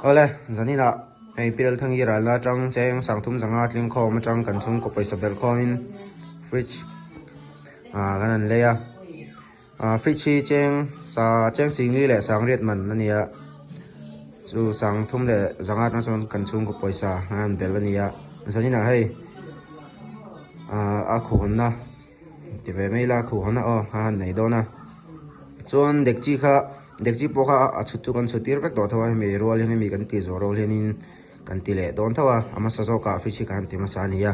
Awle, zaninah hei Pi Lalthangi ralna atang cheng sangthum zanga tling khawm atang kan chhungkaw pawisa belh khawmin fridge ah kan han lei a. Ah fridge hi cheng sa cheng singli leh sangriat man a ni a, chu sangthum leh zanga atang chuan kan chhungkaw pawisa an han belh a ni a. Zaninah hei ah a khuhna. Ti ve mai ila khuh hawn a aw a han nei dawn a chuan dekchi kha dekchi pawh kha a chhut chu kan chhut tir vek tawh tho a hemi rual hian hemi kan tih zawh rual hianin kan ti leh dawn tho a a hmasa zawkah fridge hi ka han ti hmasa a ni a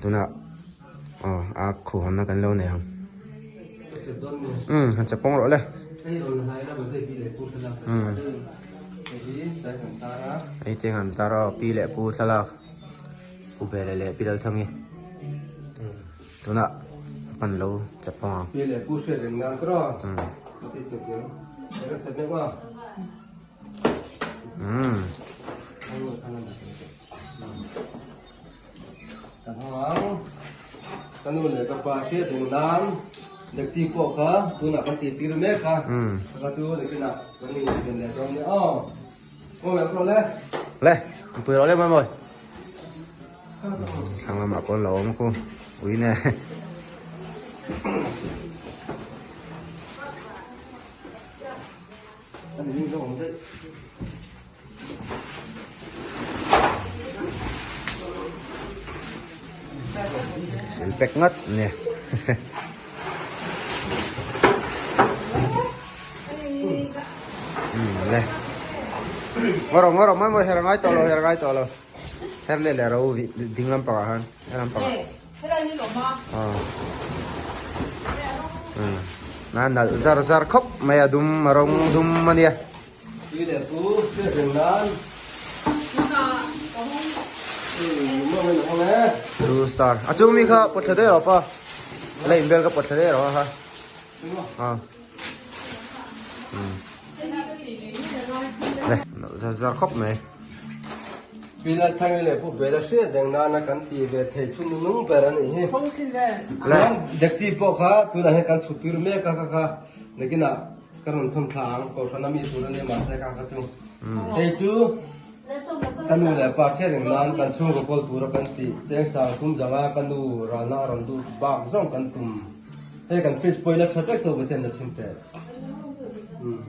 tunah aw a khuh hawnna kan lo nei ang umm han che pawng rawh le umm hei te han tar a aw pi leh pu thlalak. Pu Bele leh Pi Lalthangi tunah hman lo chep pawng ang. Pi leh Pu hriat reng nan kawr aw. A ti chep zel. Ka chep mek maw? Umm. Ka hmang ang. Ka nu leh ka pa hriat reng nan dekchi pawh kha tunah kan ti tir mek a. Ka chu nikinah kan inven leh dawn nia aw. Le, pui rawh le mawi mawi. Thlang lamah pawh an lo awm khu ui ne. Sil pek ngat ne. Le ngawr ngawr mai mawi her ngai tawh lo her ngai tawh lo her leh leh ro ding lampang ah khan her lampang ah na nalh zar zar khawp mai a dum a rawng dum a nia. Blue star a chung mi kha pawt thla daih rawh pa la inbel ka pawt thla daih rawh a ha. Le zar zar khawp mai. Pi Lalthangi leh Pu Bela hriat reng nana kan ti ve thei chu ni nung ber a nih hi. Le. Dekchi pawh kha tunah hian kan chhut tir mek a kha kha nakinah ka rawn thawm thla ang kohhran a mi tur a nia mahse kha kha chu hei chu Ka nu leh pa hriat reng nan kan chhungkaw kawl tura kan tih cheng sang tum zanga ka nu ralna a rawn lut bak zawng kan tum. Hei kan fridge pawh ila tha vek tawh Pathian la chhim teh. Umm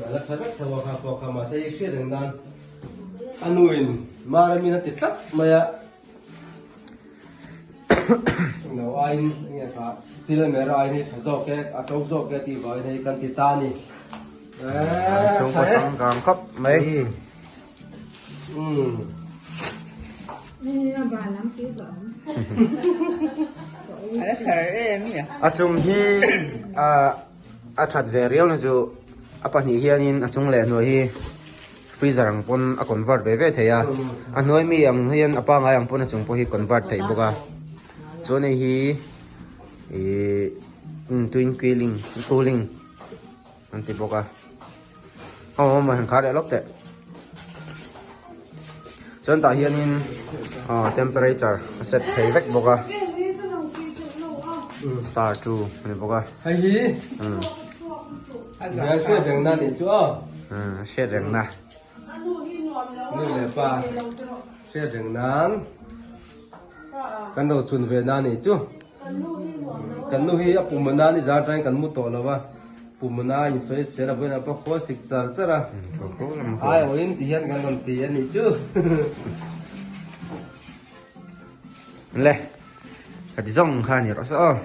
a la tha vek tho a kha pawh kha mahse i hriat reng nan a nu in mara min a ti tlat mai a. Englo aiin enge kha thil a mera aiin hei tha zawk e a to zawk e tih vangin hei kan ti ta a ni. An chhungkaw changkang khawp mai. A chung hi a that ve riau na chu a pahnih hianin a chung leh hnuai hi freezer ang pawn a convert ve ve thei a a hnuai mi ang hian a pangai ang pawn a chung pawh hi convert theih bawk a chuan hei hi ihh twin cooling cooling an ti bawk a aw aw han khar leh lawk teh chuan tah hianin aw temperature a set thei vek bawk a star 2 a ni bawk a hei hi hriat reng na nih chu aw hriat reng na nu leh pa hriat reng nan kan ro chun ve na nih chu Kan nu hi a pumna ni zar tangin kan mu tawh lo va, pumna in sawi sel a vawiinah pawh khua sik char char a, ai awin ti hian kan rawn ti a nih chu. Le, ka ti zawng kha a ni rawh se aw.